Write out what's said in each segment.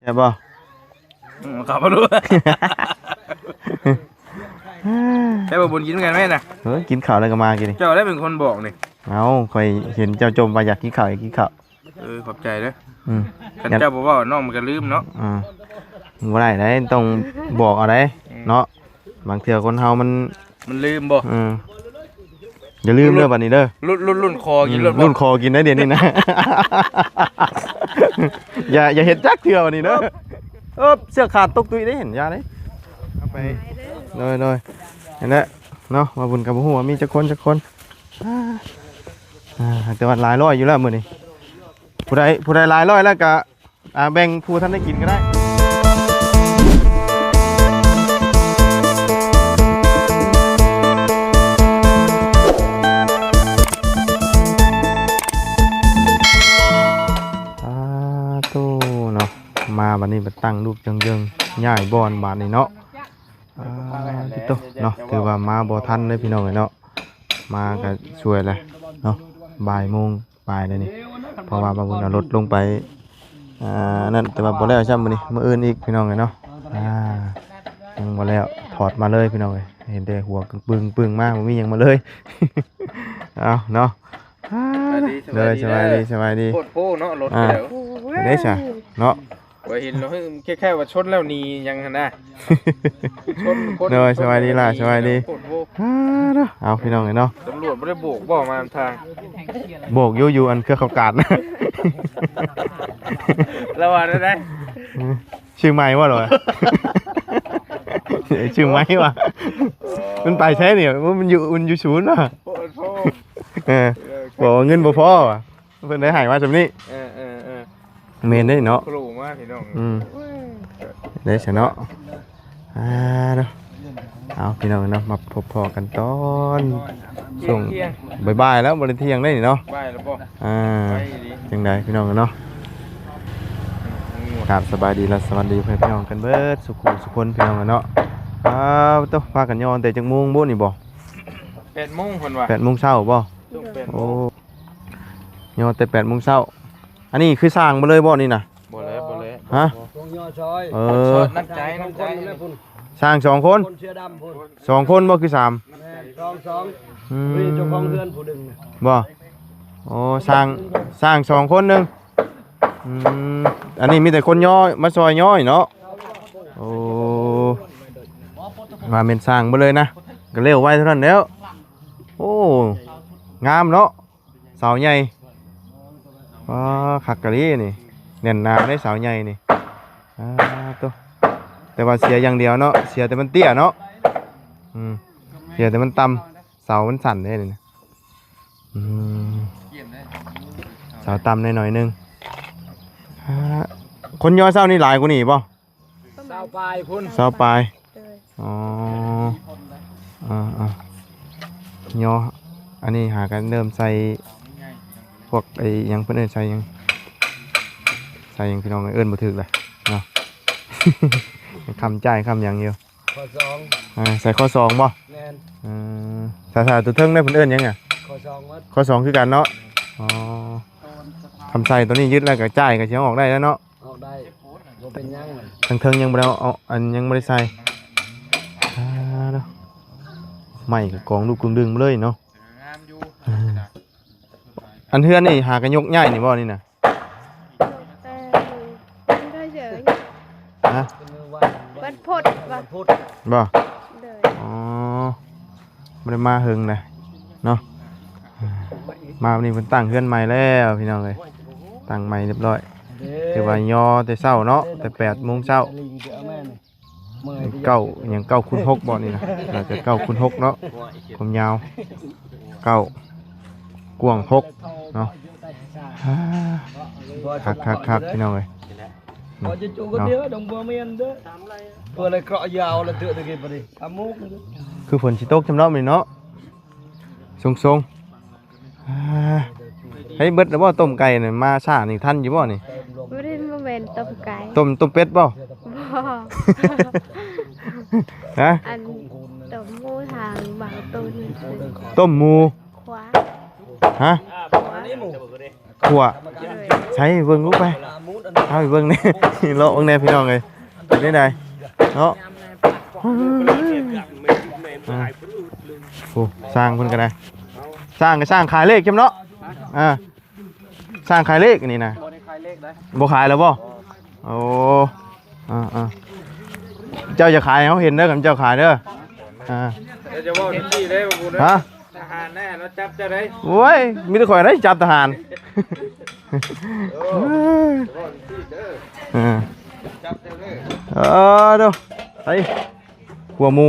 ໄດ້ບໍ່? ອືມ ເຂົ້າມາດູ ແຕ່ວ່າບຸນກິນນຳກັນແມ່ນນະ. ເອີ ກິນເຂົ້າແລ້ວກໍມາກິນນີ້. ເຈົ້າໄດ້ເປັນຄົນບອກນີ້. ເອົ້າ ຂ້ອຍເຫັນເຈົ້າຈົ່ມວ່າຢາກກິນເຂົ້າ ຢາກກິນເຂົ້າ. ເອີ ຂອບໃຈເດີ. ອືມ ຄັນເຈົ້າບໍ່ເວົ້າ ນ້ອງມັນກໍລືມເນາະ. ອືມ ບໍ່ໄດ້ເດ້ ຕ້ອງບອກເອົາເດ້ ອືມ ເນາະ. ບາງເທື່ອຄົນເຮົາມັນ ມັນລືມບໍ່? ເອີ ຢ່າລືມເດີບັດນີ້ເດີ. ລຸ້ນ ລຸ້ນ ລຸ້ນຄໍກິນ ເອີ ລຸ້ນ ລຸ້ນຄໍກິນໄດ້ດຽວນີ້ນະ. ຢ່າ ຢ່າເຮັດຈັກເທື່ອບັດນີ້ເດີ. ເອີ ເຊືອກຂາດຕົກຕຸ້ຍເດ້ ເຫັນ ຢ່າເດ້. ເອົາໄປ ໂດຍ ໂດຍ ນັ້ນແຫຼະເນາະ. ວ່າບຸນກໍບໍ່ຮູ້ວ່າມີຈັກຄົນ ຈັກຄົນ. ອ່າ ແຕ່ວ່າຫຼາຍຮ້ອຍຢູ່ແລ້ວມື້ນີ້. ຜູ້ໃດ ຜູ້ໃດຫຼາຍຮ້ອຍແລ້ວກໍ ອ່າ ແບ່ງຜູ້ທັນໄດ້ກິນກໍໄດ້. ສາທຸເນາະ. ມາບັດນີ້ບັດຕັ້ງລູກເຢິງໆ ຍ້າຍບ່ອນບາດນີ້ເນາະ. ອ່າ ຕິໂຕເນາະ ຖືວ່າມາບໍ່ທັນເລີຍພີ່ນ້ອງເອີຍເນາະ. ມາກໍຊ່ວຍແຫຼະເນາະ ບ່າຍໂມງປາຍແລ້ວນີ້ ເພາະວ່າບ່າວບຸນເອົາລົດລົງໄປ ອ່າ ນັ້ນ ແຕ່ວ່າບໍ່ແລ້ວຊ້ຳມື້ນີ້ ມື້ອື່ນອີກພີ່ນ້ອງເອີຍເນາະ. ອ່າ ຍັງບໍ່ແລ້ວ ຖອດມາເລີຍພີ່ນ້ອງເອີຍ ເຫັນແຕ່ຫົວກຶງປຶງປຶງມາ ບໍ່ມີຫຍັງມາເລີຍ. ເອົາເນາະ ອ່າ ສະບາຍດີ ໂດຍ ສະບາຍດີ ສະບາຍດີ ສະບາຍດີ. ໂພດໂພເນາະ ລົດ ອ່າ ກໍໄດ້ ໂອ້ຍ ໄດ້ຊະເນາະ. ຂ້ອຍເຫັນແລ້ວ ເຮີ້ຍ ຄ້າຍໆວ່າຊົນແລ້ວໜີຫຍັງຫັ້ນນະ. ຊົນຄົນ ໂດຍ ສະບາຍດີຫຼ້າ ຄົນ ສະບາຍດີ. ໂອ້ໂຫ ອ່າເນາະ ເອົາ ພີ່ນ້ອງເອີຍເນາະ ຕຳຫຼວດບໍ່ໄດ້ໂບກບໍ່ມາທາງ? ໂບກຢູ່ ຢູ່ອັນເຄືອເຂົ້າກາດ. ລາວວ່າແນວໃດ? ອືມ ຊື່ໄມວະ ຫຼືວ່າ ຊື່ໄມວະ? ມັນໄປໃສນີ້? ມັນຢູ່ ມັນຢູ່ສູນວະ? ໂອ້ໂຫ ເອີ ບອກວ່າເງິນບໍ່ພໍວະ. ເພິ່ນໄດ້ໃຫ້ມາສ່ຳນີ້. ເອີ ເອີ ເອີ ແມ່ນເດ້ເນາະ ໂຜມາພີ່ນ້ອງ. ອືມ ໂອ້ຍ ໄດ້ຊະເນາະ. ອ່າເນາະ ເອົາ ພີ່ນ້ອງເນາະ ມາພົບພໍ້ກັນຕອນຊ່ວງບ່າຍໆແລ້ວ ບໍ່ໄດ້ທ່ຽງໄດ້ນີ້ເນາະ. ບ່າຍແລ້ວບໍ່? ອ່າ ໄປອີ່ຫຼີ ຈັ່ງໃດພີ່ນ້ອງເນາະ. ອືມ ກາບສະບາຍດີ ແລະ ສະຫວັດດີພໍ່ແມ່ພີ່ນ້ອງກັນເບິດສູ່ຜູ້ສູ່ຄົນ ພີ່ນ້ອງເນາະ. ອ້າວ ໂຕ ພາກັນຍໍຕັ້ງແຕ່ຈັກໂມງບຸນີ້ບໍ່? ແປດໂມງເພິ່ນວ່າ. ແປດໂມງເຊົ້າບໍ່? ຊ່ວງແປດໂມງ. ໂອ້ ຍໍແຕ່ແປດໂມງເຊົ້າ. ອັນນີ້ຄືສ້າງມາເລີຍບໍ່ນີ້ນະ? ບໍ່ແລ້ວ ບໍ່ແລ້ວ. ຮະ? ພວກຍໍຊ່ອຍ. ເອີ ຊ່ອຍນ້ຳໃຈ ນ້ຳໃຈ. ສ້າງສອງຄົນ? ຄົນເສື້ອດຳພຸ້ນ ສອງຄົນບໍ່ຄືສາມ? ແມ່ນ ສອງ ສອງ. ອືມ ເຈົ້າຂອງເຮືອນຜູ້ໜຶ່ງນະ. ບໍ່? ໂອ້ ສ້າງ ສ້າງສອງຄົນໜຶ່ງ. ອືມ ອັນນີ້ມີແຕ່ຄົນຍໍມາຊ່ອຍຍໍເນາະ. ໂອ້ ວ່າແມ່ນສ້າງມາເລີຍນະ ກໍແລ້ວໄວເທົ່ານັ້ນແລ້ວ. ໂອ້ ງາມເນາະ. ເສົາໃຫຍ່ ອໍ ຄັກກະລີນີ້ ແໜ້ນໜາເດ້ເສົາໃຫຍ່ນີ້. ອາ ໂຕ ແຕ່ວ່າເສຍຢ່າງດຽວເນາະ ເສຍແຕ່ມັນເຕ້ຍເນາະ. ອືມ ເສຍແຕ່ມັນຕ່ຳ ເສົາມັນສັ້ນເດ້ນີ້ນະ. ອືມ ເສົາຕ່ຳແດ່ໜ້ອຍໜຶ່ງ. ອາ ຄົນຍໍເຊົ້ານີ້ຫຼາຍກວ່ານີ້ບໍ່? ຊາວປາຍພຸ້ນ. ຊາວປາຍ. ໂດຍ. ອໍ ອ່າໆ ຍໍ ອັນນີ້ຫາກັນເລີ່ມໃສ່ພວກໄອ້ຫຍັງ ເພິ່ນເອີ້ນໃສ່ຫຍັງ ໃສ່ຫຍັງ ພີ່ນ້ອງເອີຍ ເອີ້ນບໍ່ຖືກລະເນາະ. ຄຳຈ້າຍຄຳຫຍັງຢູ່. ຂໍ້ສອງ. ອ່າ ໃສ່ຂໍ້ສອງບໍ່? ແມ່ນ. ເອີ ສາ ສາ ຕົວເທິງເດ້ ເພິ່ນເອີ້ນຫຍັງອະ? ຂໍ້ສອງໝົດ. ຂໍ້ສອງຄືກັນເນາະ. ອໍ ຄຳໃສ່ຕົວນີ້ຍຶດແລ້ວກໍຈ່າຍກໍຊິເອົາອອກໄດ້ແລ້ວເນາະ. ອອກໄດ້ ບໍ່ເປັນຫຍັງ. ທາງເທິງຍັງບໍ່ໄດ້ເອົາ ເອົາ ອັນ ຍັງບໍ່ໄດ້ໃສ່. ອ່າ ເນາະ ໄມ້ກໍກອງລູກກຶ່ງດຶງມາເລີຍເນາະ. ອ່າ ອັນເຮືອນນີ້ຫາກະຍົກຍ້າຍນີ້ບໍ່ນີ້ນະ? ແຕ່ ຮະ? ວັນພຸດ ວັນພຸດບໍ່? ໂດຍ. ອໍ ບໍ່ໄດ້ມາເຫິງນະເນາະ. ມາວັນນີ້ເພິ່ນຕັ້ງເຮືອນໃໝ່ແລ້ວພີ່ນ້ອງເອີຍ ຕັ້ງໃໝ່ຮຽບຮ້ອຍ. ຖືວ່າຍໍແຕ່ເຊົ້າເນາະ ແຕ່ແປດໂມງເຊົ້າ. ເກົ້າຫຍັງ ເກົ້າຄູນຫົກບໍ່ນີ້ນະ? ໜ້າຈະເກົ້າຄູນຫົກເນາະ ຄວາມຍາວເກົ້າ ກວ້າງຫົກເນາະ. ຄັກໆໆ ພີ່ນ້ອງເອີຍ. ຄືຝົນຊິຕົກຊຳເນາະມື້ນີ້ເນາະ ຊົງໆ. ອ່າ ເຮີ້ຍ ເບິດແລ້ວບໍ່ຕົ້ມໄກ່ນະ? ມາຊ້ານີ້ທັນຢູ່ບໍ່ນີ້? ບໍ່ໄດ້ ບໍ່ແມ່ນຕົ້ມໄກ່. ຕົ້ມ ຕົ້ມເປັດບໍ່? ບໍ່. ຮະ? ອັນ ຕົ້ມໝູທາງບາງໂຕນີ້. ຕົ້ມໝູ? ຂົ້ວ. ຮະ? ຂົ້ວ. ໂດຍ. ໃສເບິ່ງລູກໄປ. ເອົາໃຫ້ເບິ່ງແດ່ ເລາະເບິ່ງແດ່ພີ່ນ້ອງເອີຍ ເປັນຈັ່ງໃດເນາະ. ໂອ້ ຊ່າງເພິ່ນກໍໄດ້ ຊ່າງກໍຊ່າງຂາຍເລກຊັ້ນເນາະ. ອ່າ ຊ່າງຂາຍເລກອັນນີ້ນະ. ບໍ່ໄດ້ຂາຍເລກເດ້. ບໍ່ຂາຍແລ້ວບໍ່? ໂອ້ ອ່າໆ ເຈົ້າຢ່າຂາຍໃຫ້ເຮົາເຫັນເດີ ຄັນເຈົ້າຂາຍເດີ. ອ່າ ແຕ່ຈະເວົ້າຈັ່ງຊີ້ເດ້ ບໍ່ບຸນເດີ. ຮະ? ທະຫານແນ່ລາວຈັບເຈົ້າໄດ໋. ໂອ້ຍ ມີແຕ່ຂ້ອຍໄດ້ຈັບທະຫານ. ເອີ ເອີ ຈັບເຈົ້າເດີ. ເອີ ດູ ໄປ ຂົວໝູ.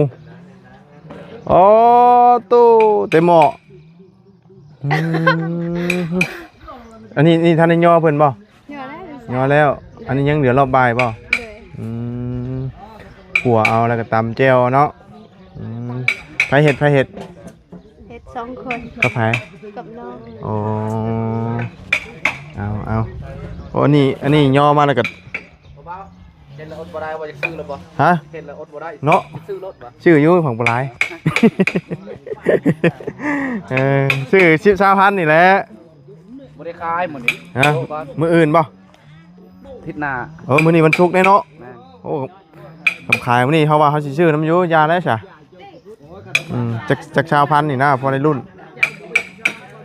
ອໍ ໂຕ ເຕັມໝໍ້. ອືມ ອັນນີ້ ນີ້ທັນໄດ້ຍໍເພິ່ນບໍ່? ຍໍແລ້ວ ຍໍແລ້ວ. ອັນນີ້ຍັງເຫຼືອລອບບ່າຍບໍ່? ໂດຍ. ອືມ ຂົ້ວເອົາແລ້ວກໍຕຳແຈ່ວເນາະ. ອືມ ໃຜເຮັດ ໃຜເຮັດ? ເຮັດສອງຄົນ. ກັບໃຜ? ກັບນ້ອງ. ອໍ ເອົາ ເອົາ. ໂອ້ ອັນນີ້ ອັນນີ້ຍໍມາແລ້ວກໍ ເຫັນແລ້ວອົດບໍ່ໄດ້ ວ່າຢາກຊື້ແລ້ວບໍ່? ຮະ? ເຫັນແລ້ວອົດບໍ່ໄດ້ ເນາະ ຢາກຊື້ລົດບໍ່? ຊື້ຢູ່ ຂອງບໍ່ຫຼາຍ. ເອີ ຊື້ສິບ ຊາວພັນນີ້ແຫຼະ. ບໍ່ໄດ້ຂາຍມື້ນີ້. ຮະ? ມື້ອື່ນບໍ່? ທິດໜ້າ. ເອີ ມື້ນີ້ວັນສຸກເດ້ເນາະ. ແມ່ນ. ໂອ້ ຄັນຂາຍມື້ນີ້ ເຮົາວ່າເຮົາຊິຊື້ນຳຢູ່ ຢ່າແລ້ວຊະ. ອືມ ຈັກ ຈັກຊາວພັນນີ້ນະ ພໍໄດ້ລຸ້ນ.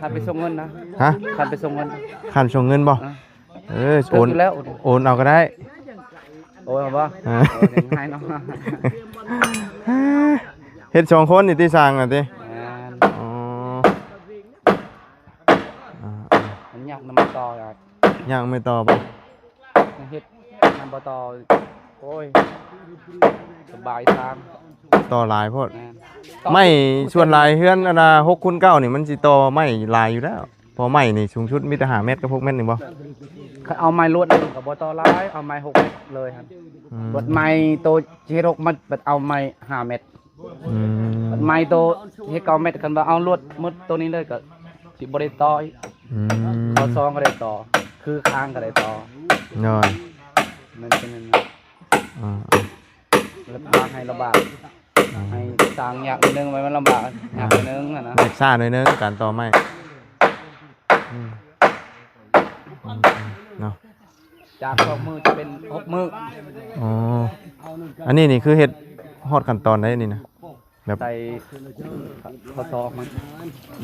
ຄັນໄປສົ່ງເງິນນະ. ຮະ? ຄັນໄປສົ່ງເງິນ. ຄັນສົ່ງເງິນບໍ່? ອ່າ. ເອີ ໂອນ ໂອນເອົາກໍໄດ້. ໂອນເອົາບໍ່? ອ່າ ໂອນງ່າຍເນາະ. ເຮັດສອງຄົນນີ້ຕິ ຊ່າງນະຕິ? ແມ່ນ. ອໍ ອ່າໆ ມັນຍາກນຳຕໍ່ ຍາກນຳຕໍ່ບໍ່? ເຮັດນຳບໍ່ຕໍ່ ໂອ້ຍ ສະບາຍທາງ ຕໍ່ຫຼາຍໂພດ. ແມ່ນ. ໄມ້ສ່ວນຫຼາຍເຮືອນອັນນ່າ ຫົກຄູນເກົ້ານີ້ ມັນຊິຕໍ່ໄມ້ຫຼາຍຢູ່ແລ້ວ. ພໍໄມ້ນີ້ສູງສຸດມີແຕ່ຫ້າແມັດກັບຫົກແມັດນີ້ບໍ່? ຄັນເອົາໄມ້ລວດນີ້ກໍບໍ່ຕໍ່ຫຼາຍ ເອົາໄມ້ຫົກແມັດເລີຍຫັ້ນ. ອືມ ລວດໄມ້ໂຕເຮັດຫົກແມັດ ບັດເອົາໄມ້ຫ້າແມັດ. ອືມ ບັດໄມ້ໂຕເຮັດເກົ້າແມັດ ຄັນວ່າເອົາລວດໝົດໂຕນີ້ເລີຍກໍຊິບໍ່ໄດ້ຕໍ່ອີກ. ອືມ ຂໍ້ສອງກໍໄດ້ຕໍ່ ຄືຄາງກໍໄດ້ຕໍ່. ໂດຍ. ມັນເປັນແນວນັ້ນ. ອ່າໆ ລະບາກໃຫ້ລະບາກ. ອ່າ ໃຫ້ສ້າງຍາກໜ້ອຍໜຶ່ງ ໄວ້ມັນລຳບາກ ອ່າ ຍາກໜ້ອຍໜຶ່ງຫັ້ນນະ ຍາກຊ້າໜ້ອຍໜຶ່ງການຕໍ່ໄມ້. ອືມ ອືມໆ ເນາະ ຈາກສອງມື້ຈະເປັນຫົກມື້. ອໍ ອັນນີ້ນີ້ຄືເຮັດຮອດຂັ້ນຕອນໃດນີ້ນະ? ແບບໃສ່ຂໍ້ສອກມັນ.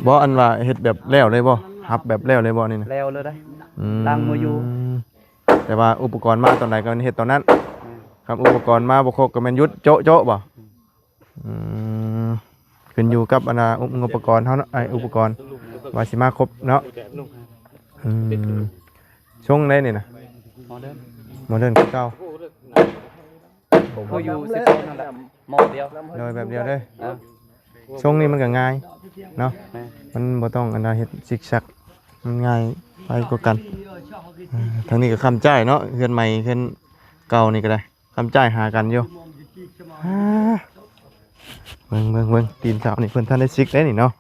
ບໍ່ ອັນວ່າເຮັດແບບແລ້ວເລີຍບໍ່? ຮັບແບບແລ້ວເລີຍບໍ່ນີ້ນະ? ແລ້ວເລີຍໄດ໋. ອືມ ລ້າງມືຢູ່. ແຕ່ວ່າອຸປະກອນມາຕອນໃດກໍແມ່ນເຮັດຕອນນັ້ນ. ແມ່ນ. ຄັນອຸປະກອນມາບໍ່ຄົບກໍແມ່ນຢຸດ ໂຈະ ໂຈະບໍ່? ອືມ ຂຶ້ນຢູ່ກັບອັນນ່າ ອຸປະກອນເຮົາເນາະ ໄອ້ອຸປະກອນວ່າຊິມາຄົບເນາະ. ອືມ ຊົງໃດນີ້ນະ? ໂມເດີນ ໂມເດີນຄືເກົ່າ. ຄືຢູ່ສິບສອງນັ້ນແຫຼະ ໝໍ້ດຽວ. ໂດຍ ແບບດຽວເດີ. ເອີ ຊົງນີ້ມັນກໍງ່າຍເນາະ. ແມ່ນ. ມັນບໍ່ຕ້ອງອັນນ່າເຮັດຊິກຊັກ ມັນງ່າຍໄວກວ່າກັນ. ເອີ ທາງນີ້ກໍຄ້ຳຈ້າຍເນາະ ເຮືອນໃໝ່ເຮືອນເກົ່ານີ້ກໍໄດ້. ຄຳຈ່າຍຫາກັນຢູ່. ອ່າ ເບິ່ງ ເບິ່ງ ເບິ່ງ ຕີນເສົານີ້ເພິ່ນທັນໄດ້ຊິກເດ້ນີ້ເນາະ.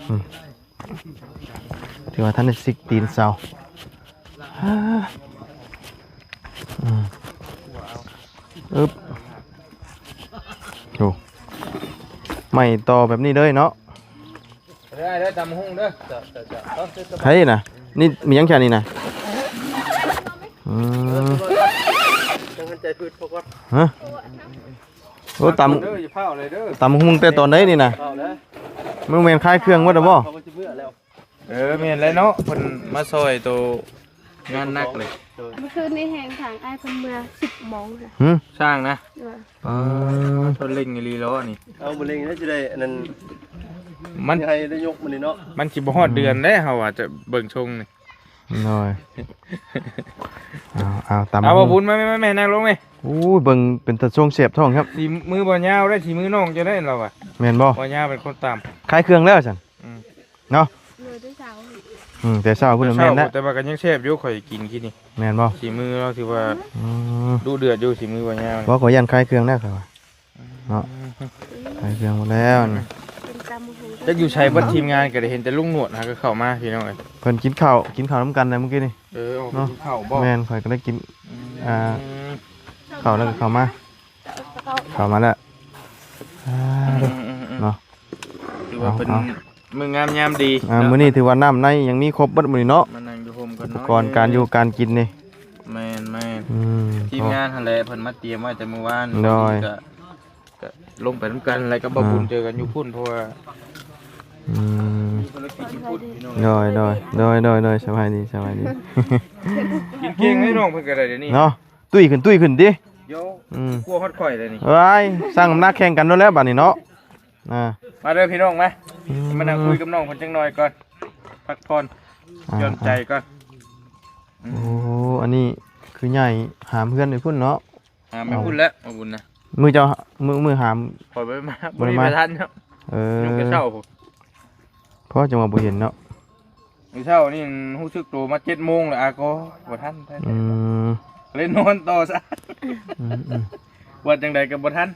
ອືມ ຖືວ່າທັນໄດ້ຊິກຕີນເສົາ. ອ່າ ອືມ ອຶບ ໂອ້ ໄມ້ຕໍ່ແບບນີ້ເລີຍເນາະ. ເດີ ເດີ ຕຳບັກຫຸ່ງເດີ. ໃຜນະ? ນີ້ມີຫຍັງແຄ່ນີ້ນະ? ອືມ ຈັ່ງຫັນໃຈພືດພໍກ່ອນ. ຮະ? ໂອ້ ຕຳ ເດີ ຢ່າຟ້າວເລີຍເດີ. ຕຳບັກຫຸ່ງແຕ່ຕອນໃດນີ້ນະ? ຟ້າວເລີຍ. ມັນແມ່ນຂາຍເຄື່ອງໝົດແລ້ວບໍ່? ເຂົາກໍຊິເມືອແລ້ວ. ເອີ ແມ່ນແລ້ວເນາະ ເພິ່ນມາຊ່ອຍໂຕ ງານໜັກເລີຍ. ເມື່ອຄືນນີ້ແຮງທາງອ້າຍເພິ່ນເມືອສິບໂມງ. ຫື? ຊ່າງນະ? ເອີ ເພິ່ນເລັ່ງອີ່ຫຼີເນາະນີ້. ເອົາ ບໍ່ເລັ່ງແລ້ວຊິໄດ້ອັນນັ້ນ ມັນຊິໃຫ້ໄດ້ຍົກມື້ນີ້ເນາະ. ມັນຊິບໍ່ຮອດເດືອນເດ້ ເຮົາວ່າຈະເບິ່ງຊົງນີ້. ໂດຍ ເອົາ ເອົາ ຕຳ ເອົາ ບໍ່ບຸນ ມາແມ່ ມາແມ່ ນັ່ງລົງແມ່. ໂອ້ຍ ເບິ່ງເປັນຕາຊົງແສບທ້ອງຄັບ. ສີມືບໍ່ຍາວໄດ້ ສີມືນ້ອງຈະໄດ້ລາວວ່າ. ແມ່ນບໍ່? ບໍ່ຍາວເປັນຄົນຕຳ. ຂາຍເຄື່ອງແລ້ວຊັ້ນ. ອືມ ເນາະ. ເອີ ແຕ່ເຊົ້າ ອືມ ແຕ່ເຊົ້າພຸ້ນແມ່ນແລ້ວ. ແຕ່ວ່າກໍຍັງແຊບຢູ່ ຂ້ອຍກິນກິນນີ້. ແມ່ນບໍ່? ສີມືລາວຖືວ່າ ອືມ ດຸເດືອດຢູ່ ສີມືບໍ່ຍາວ. ບໍ່ ຂ້ອຍຢ້ານຂາຍເຄື່ອງແລ້ວຂ້ອຍວ່າເນາະ. ອືມ ຂາຍເຄື່ອງໝົດແລ້ວນີ້. ຈັກຢູ່ໃສເບິດທີມງານ ກໍໄດ້ເຫັນແຕ່ລຸງໜວດຫາກໍເຂົ້າມາພີ່ນ້ອງເອີຍ. ເພິ່ນກິນເຂົ້າ ກິນເຂົ້ານຳກັນແຫຼະມື້ກີ້ນີ້. ເອີ ອອກໄປກິນເຂົ້າບໍ່? ແມ່ນ ຂ້ອຍກໍໄດ້ກິນ ອ່າ ເຂົ້າແລ້ວກໍເຂົ້າມາ. ເຂົ້າມາແລ້ວ. ອ່າ ອືມໆໆ ເນາະ ຖືວ່າເປັນ ເອົາ ມື້ງາມຍາມດີ. ອ່າ ເນາະ ມື້ນີ້ຖືວ່ານ້ຳໃນຍັງມີຄົບເບິດມື້ນີ້ເນາະ. ມານັ່ງຢູ່ຮົ່ມກັນ ອຸປະກອນການຢູ່ການກິນນີ້. ແມ່ ທີມງານຫັ້ນແຫຼະ ເພິ່ນມາຕຽມໄວ້ແຕ່ມື້ວານ. ໂດຍ ກໍ ກໍລົງໄປນຳກັນ ແລ້ວກໍບໍ່ບຸນເຈີກັນຢູ່ພຸ້ນ ເພາະວ່າ ອືມ ມີພາລະກິດຢູ່ພຸ້ນພີ່ນ້ອງ. ໂດຍ ໂດຍ ໂດຍ ໂດຍ ໂດຍ ສະບາຍດີ ສະບາຍດີ. ກິນເກັ່ງເດ້ນ້ອງເພິ່ນກໍໄດ້ດຽວນີ້ເນາະ. ຕຸ້ຍຂຶ້ນ ຕຸ້ຍຂຶ້ນຕິ. ໂຍ ອືມ ກົວຮອດຂ້ອຍເລີຍນີ້. ເອີຍ ຊັ່ງນ້ຳໜັກແຂ່ງກັນໂລດແລ້ວບາດນີ້ເນາະ. ອ່າ ມາເດີພີ່ນ້ອງມາ ອືມ ມານັ່ງຄຸຍກັບນ້ອງເພິ່ນຈັກໜ່ອຍກ່ອນ ພັກຜ່ອນ ອ່າ ຢ່ອນໃຈກ່ອນ. ອ່າ ອືມ ໂອ້ ອັນນີ້ຄືໃຫຍ່ຫາມເຮືອນໄປພຸ້ນເນາະ. ຫາມໄປພຸ້ນແລ້ວ ມາບຸນນະ. ມື້ເຈົ້າ ມື້ ມື້ຫາມ ຂ້ອຍບໍ່ໄດ້ມາ ບໍ່ໄດ້ມາ ບໍ່ໄດ້ມາທັນເນາະ. ເອີ ຍົກແຕ່ເຊົ້າພຸ້ນ ພໍຈັ່ງວ່າບໍ່ເຫັນເນາະ. ມື້ເຊົ້ານີ້ຮູ້ສຶກໂຕມາເຈັດໂມງແລ້ວ ອາກໍບໍ່ທັນ. ອືມ ເລີຍນອນຕໍ່ຊະ. ອືມໆ ວ່າຈັ່ງໃດກໍບໍ່ທັນ.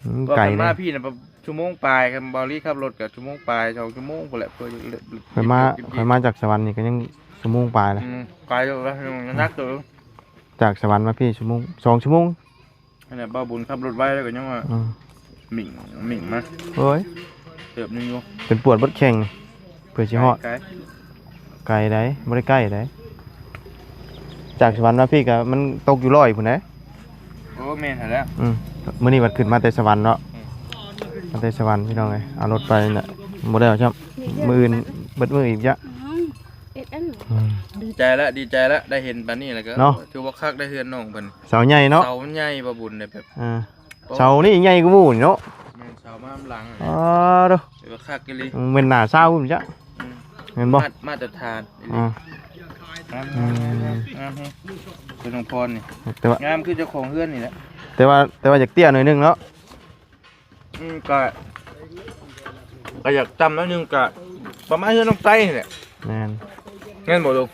ອືມ ວ່າ ໄກເດ້ ມາພີ່ນະ ຊົ່ວໂມງປາຍ ຄັນບໍ່ລີຂັບລົດກໍຊົ່ວໂມງປາຍ ສອງຊົ່ວໂມງພຸ້ນແຫຼະ. ຂ້ອຍມາ ຂ້ອຍມາຈາກສະຫວັນນີ້ກໍຍັງຊົ່ວໂມງປາຍແຫຼະ. ອືມ ໄກຢູ່ນະ ໜັກເຕີບ. ຈາກສະຫວັນມາພີ່ຊົ່ວໂມງ ສອງຊົ່ວໂມງ. ອັນນີ້ບ່າວບຸນຂັບລົດໄວແລ້ວກໍຍັງວ່າ ອືມ ໝິ່ງ ໝິ່ງມາ. ໂອ້ຍ ເຕີບໜຶ່ງຢູ່ ຈົນປວດເບິດແຂ້ງ ເພື່ອຊິຮອດ. ໄກ ໄກໃດ໋ ບໍ່ໄດ້ໃກ້ໃດ໋. ຈາກສະຫວັນມາພີ່ກໍມັນຕົກຢູ່ຮ້ອຍພຸ້ນໃດ໋. ໂອ້ ແມ່ນຫັ້ນແຫຼະ. ອືມ ມື້ນີ້ບັດຂຶ້ນມາແຕ່ສະຫວັນເນາະ. ອືມ ມາແຕ່ສະຫວັນພີ່ນ້ອງເອີຍ ເອົາລົດໄປນະ ບໍ່ໄດ້ເອົາຊ້ຳ. ມື້ອື່ນເບິດມື້ອີກຈະ ອືມ ເຮັດອັນ ອືມ ດີໃຈລະ ດີໃຈລະ ໄດ້ເຫັນປານນີ້ແລ້ວກໍ ເນາະ ຖືວ່າຄັກໄດ້ເຮືອນນ້ອງເພິ່ນ. ເສົາໃຫຍ່ເນາະ ເສົາມັນໃຫຍ່ ບ່າວບຸນໄດ້ແບບ ອ່າ ເສົານີ້ໃຫຍ່ກວ່າໝູ່ນີ້ເນາະ. ແມ່ນ ເສົາມານຳຫຼັງ. ອໍ ໂທ້ ຖືວ່າຄັກອີ່ຫຼີ. ອືມ ແມ່ນໜ້າຊາວພຸ້ນຈະ ອືມ ແມ່ນບໍ່? ມາດ ມາດຕະຖານອີ່ຫຼີ. ອ່າ ງາມ ອືມ ງາມ ງາມແຮງ ເປັນນ້ອງພອນນີ້ ແຕ່ວ່າງາມຄືເຈົ້າຂອງເຮືອນນີ້ແຫຼະ. ແຕ່ວ່າ ແຕ່ວ່າຢາກເຕ້ຍໜ້ອຍໜຶ່ງເນາະ. ອືມ ກະ ກະຢາກຕ່ຳໜ້ອຍໜຶ່ງ ກະປະມານເຮືອນນ້ອງໄຕນີ້ແຫຼະ. ແມ່ນ ແມ່ນບໍ່ລຸງ?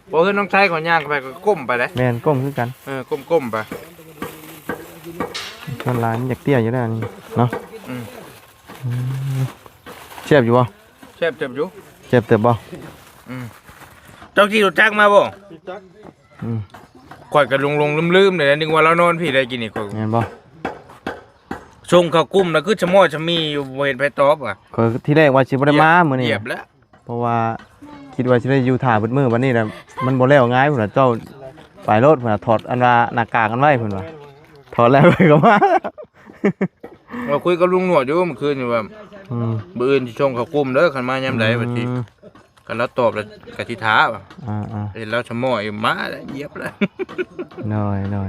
ເພາະເຮືອນນ້ອງໄຕເຂົາຍ່າງໄປກໍກົ້ມໄປເດ້. ແມ່ນ ກົ້ມຄືກັນ. ເອີ ກົ້ມໆໄປ. ສ່ວນຫຼາຍມັນຢາກເຕ້ຍຢູ່ແລ້ວນີ້ເນາະ. ອືມ ອືມ ແຊບຢູ່ບໍ່? ແຊບ ແຊບຢູ່. ແຊບເຕີບບໍ່? ອືມ ເຈົ້າຂີ່ລົດຈັກມາບໍ່? ອືມ ຂ້ອຍກໍຫຼົງໆລືມໆເດ້ ນຶກວ່າລາວນອນພີ້ໄດ້ກິນນີ້. ຂ້ອຍ ແມ່ນບໍ່? ສົ່ງເຂົ້າກຸ່ມນະ ຄືສະໝໍ້ສະໝີ່ຢູ່ ບໍ່ເຫັນໃຜຕອບວ່າ. ຂ້ອຍທີແລກວ່າຊິບໍ່ໄດ້ມາມື້ນີ້ ຢຽບແລ້ວ ເພາະວ່າຄິດວ່າຊິໄດ້ຢູ່ຖ້າເບິດມື້. ບັດນີ້ລະມັນບໍ່ແລ້ວງ່າຍພຸ້ນລະ. ເຈົ້າໄປໂລດພຸ້ນລະ ຖອດອັນວ່າໜ້າກາກອັນໄວ້ພຸ້ນວ່າ ຖອດແລ້ວຂ້ອຍກໍມາ. ເຮົາຄຸຍກັບລຸງໜວດຢູ່ມື້ຄືນນີ້ວ່າ ອືມ ມື້ອື່ນຊິສົ່ງເຂົ້າກຸ່ມເດີ ຄັນມາຍາມໃດ ອືມ ວ່າຊິ ຄັນລາວຕອບແລ້ວກະຊິຖ້າວ່າ. ອ່າໆ ເຫັນລາວສະໝໍ້ຢູ່ມາແລ້ວ ຢຽບແລ້ວ. ໂດຍໆ ອ່າ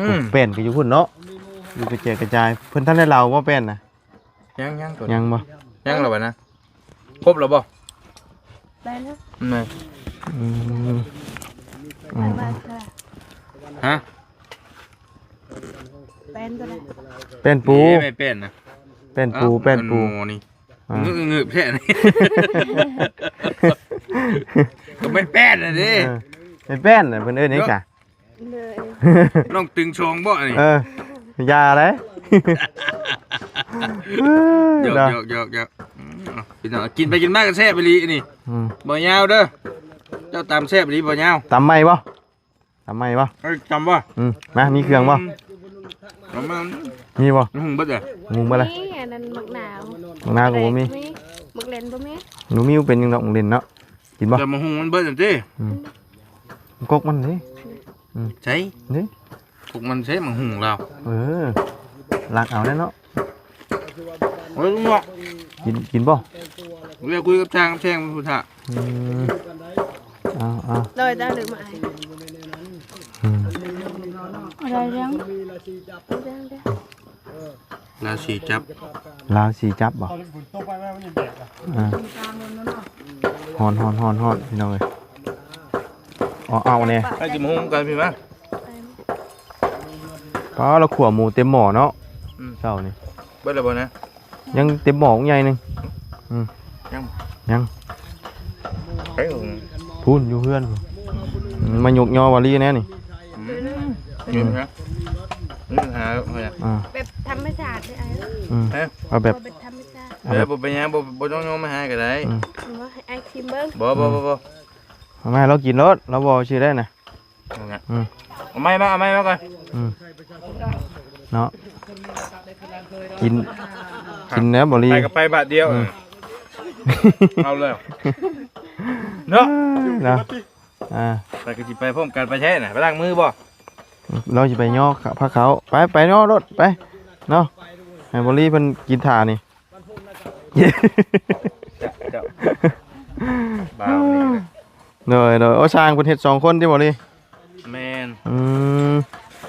ອືມ ແປ້ນກໍຢູ່ພຸ້ນເນາະ ຢູ່ກະແຈກກະຈາຍ. ເພິ່ນທັນໄດ້ເລົ່າບໍ່ແປ້ນນະ? ຍັງ ຍັງ ຍັງບໍ່? ຍັງແລ້ວບັດນະ? ຄົບແລ້ວບໍ່? ໄປແລ້ວ. ອືມ ອືມ ຮະ? ແປ້ນຕົວໃດ? ແປ້ນປູ. ເອີ ແມ່ນແປ້ນນະ ແປ້ນປູ. ອ້າວ ແປ້ນປູ ອັນໝໍນີ້ ອ່າ ງຶບໆແທ້ນີ້ ກໍແມ່ນແປ້ນນະເດ້. ເອີ ແມ່ນແປ້ນນະ ເພິ່ນເອີ້ນຫຍັງຊະ? ເນາະ ນ້ອງຕຶງຊອງບໍ່ອັນນີ້? ເອີ ຢ່າເລີຍ. ຢອກໆໆໆ ອືມ ພີ່ນ້ອງ ກິນໄປກິນມາກໍແຊບອີ່ຫຼີນີ້. ອືມ ບໍ່ຍາວເດີ ເຈົ້າຕຳແຊບອີ່ຫຼີ ບໍ່ຍາວ. ຕຳໃໝ່ບໍ່? ຕຳໃໝ່ບໍ່? ເອີ ຕຳບໍ່? ອືມ ມາ ມີເຄື່ອງບໍ່? ອືມ ຕຳມາ ມີບໍ່? ຫຸງເບິດເລີຍ ຫຸງເບິດເລີຍ. ນີ້ ອັນນັ້ນໝາກນາວ ໝາກນາວກໍບໍ່ມີ ໝາກເຫຼັ້ນບໍ່ມີ. ບໍ່ມີ ເປັນຫຍັງດອກ ໝາກເຫຼັ້ນເນາະ. ກິນບໍ່? ແຕ່ໝາກຫຸງມັນເບິດແລ້ວຕິ. ອືມ ກົກມັນເດ້. ອືມ ໃສ? ນີ້ ກົກມັນໃສ ໝາກຫຸງລາວ. ເອີ ລັກເອົາແລ້ວເນາະ. ໂອ້ຍ ເນາະ ກິນ ກິນບໍ່? ເວລາຄຸຍກັບຊ່າງ ແຊງມັນພຸ້ນທະ. ອືມ ເອົາໆ ໂດຍ ໄດ້ເລີຍມາອ້າຍ. ອືມ ໄດ້ຍັງ? ລາວສີຈັບ ລາວສີຈັບບໍ່? ອ່າ ຮ້ອນໆໆໆ ພີ່ນ້ອງເອີຍ. ເອົາ ເອົາແດ່ ໃຫ້ກິນໝາກຫຸງກັນພີ່ມາ. ປ້າ ລາວຂົ້ວໝູເຕັມໝໍ້ເນາະ. ອືມ ເຊົ້ານີ້ ເບິດແລ້ວບໍ່ນະ? ຍັງເຕັມໝໍ້ໃຫຍ່ໜຶ່ງ. ອືມ ຍັງ ຍັງ ເອີ ພຸ້ນຢູ່ເຮືອນພຸ້ນ. ອືມ ມາຍົກຍໍວາລີແດ່ນີ້. ອືມ ອືມ ມີບັນຫາ ມີບັນຫາແລ້ວ. ອ່າ ແບບທຳມະຊາດເດ້ອ້າຍ. ອືມ ເອີ ເອົາແບບ ເອົາແບບທຳມະຊາດ. ເອີ ເອົາແບບ ບໍ່ເປັນຫຍັງ ບໍ່ ບໍ່ຕ້ອງຍົກມາໃຫ້ກໍໄດ້. ອືມ ບໍ່ ໃຫ້ອ້າຍຊີມເບິ່ງ. ບໍ່ ບໍ່ ອືມ ບໍ່ ບໍ່ ເອົາມາໃຫ້ລາວກິນໂລດ ລາວບໍ່ຊື່ໄດ້ນະ. ນັ້ນແຫຼະ ອືມ ເອົາໄມ້ມາ ເອົາໄມ້ມາກ່ອນ. ອືມ ເນາະ ກິນ ກິນແລ້ວບໍ່ລີ ໄປກໍໄປບາດດຽວ. ອືມ ເອົາແລ້ວເນາະ ເນາະ. ອ່າ ໄປກໍຊິໄປພ້ອມກັນ ໄປໃສນະ ໄປລ້າງມືບໍ່? ລາວຊິໄປຍໍພາເຂົ້າ ໄປ ໄປຍໍໂລດ ໄປເນາະ ໃຫ້ບໍລີເພິ່ນກິນຖ້ານີ້ ເຈົ້າ ບ່າວນີ້ນະ ໂດຍ ໂດຍ ໂອ້ ຊ່າງເພິ່ນເຮັດສອງຄົນຕິບໍລີ? ແມ່ນ ອືມ